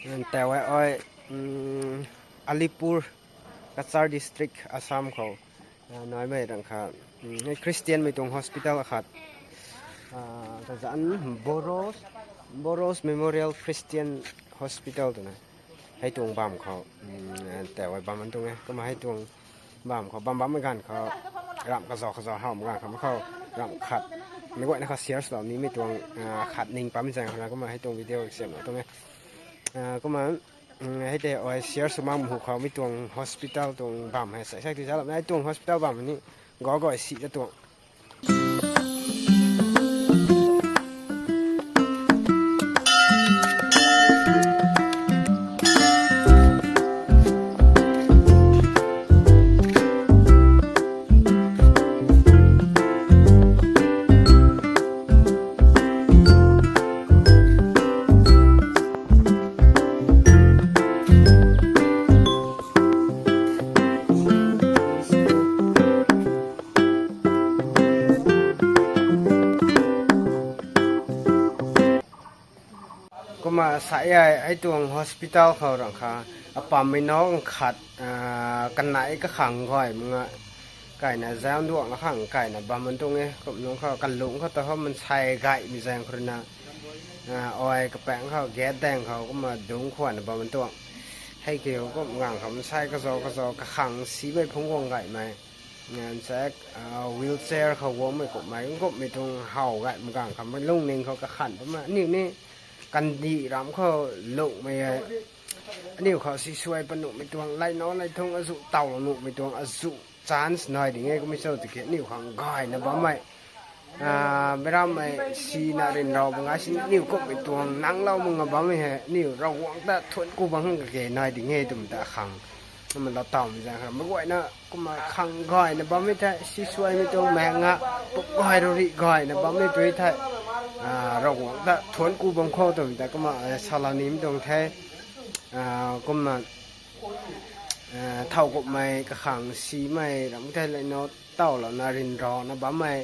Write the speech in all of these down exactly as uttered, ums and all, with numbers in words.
Tau e oi, Alipur, Cachar District, Assam khou naimei rang kha, Christianmei tuang hospital akhat kazanc, Boros Memorial Christian Hospital twna hei tuang bamv khou tau e bam tuang e. Kumna hei tuang bamv khou bam bammei ganv khou ramh kazauh kazauh hawmei ganv khou mei khou ramh khat meic guayna khou share swlou nimei tuang khat ning pam zaeng khou na kumna hei tuang video siamlou tuang e. Kumna hei tei ai share sw makmei hu khou mi tuang hospital tuang bamv hei sai sai ti zaloumei hei tuang hospital bamv ni gagay si ta tuang Kumna sa e, hei tuang hospital khou rang kha apammei nunc khat kanei kakhang gay mak nga kaina zanc duangna khang kaina bam tuang e. Kum nung khou kalung khou ta hou mansei gaymei zaeng khou rui na ai kapaengc khou gate daeng khou kumna dungc khwanna bam tuang. Hei kiu kum ganv khou mansei kazauh kazauh kakhang simei phungc guang gaymei, nsa wheelchair khou guangmei kumhmei kumhmei tuang how gaymei ganv khou mei lungning khou kakhan bammei aniu ni kandih ramh khou lunghmei e. Aniu khou sisuai panuhmei tuang, laino lei thung azuh tawlou nuhmei tuang azuh chance nai ding e. Kummei cho tiki aniu khang gayna bammei, meic rammei sina rynrau bang ai sini aniu kumhmei tuang nangclou mak nga bammei hei aniu Ravguangc ta thuanc ku bang khang kage nai ding e twmei ta khang kumna lou tawmei zaeng khou meic guayna kumna khang gayna bammei thei sisuaimei tuang mei nga pum gay rui rih gayna bammei tu thei Ravguangc ta thuanc ku bam khou twmei ta kumna salou nimei tuang the. Kumna thow kumhmei kakhang simei ramh thei laino tawlouna rynrauna bammei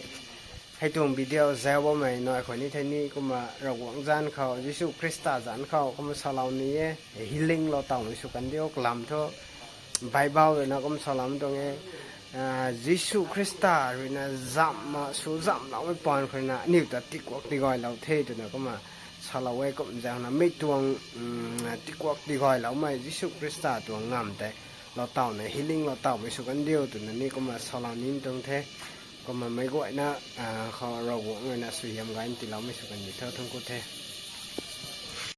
hei tuang video zau bammei nai khou ni thei ni kumna Ravguangc zanc khou, Jisu Khrista zanc khou kumna salou ni e. Healing lou tawmei sw kan diu kalam thu Bible rui na kumna salou tuang e. Jisu Khrista rui na zamh ma sw zamhloumei paan khou rui na aniu ta tikuak tigaylou the twna kumna salou e. Kumna zaeng na mi tuang tikuak tigayloumei Jisu Khrista tuang ngamv tei lou tawna healing lou tawmei sw kan diu twna ni kumna salou nimei tuang the. Kumna meic guayna khou Ravguangc rui na suaihiam gayna tiiloumei sw kan di tho, thangc ku the.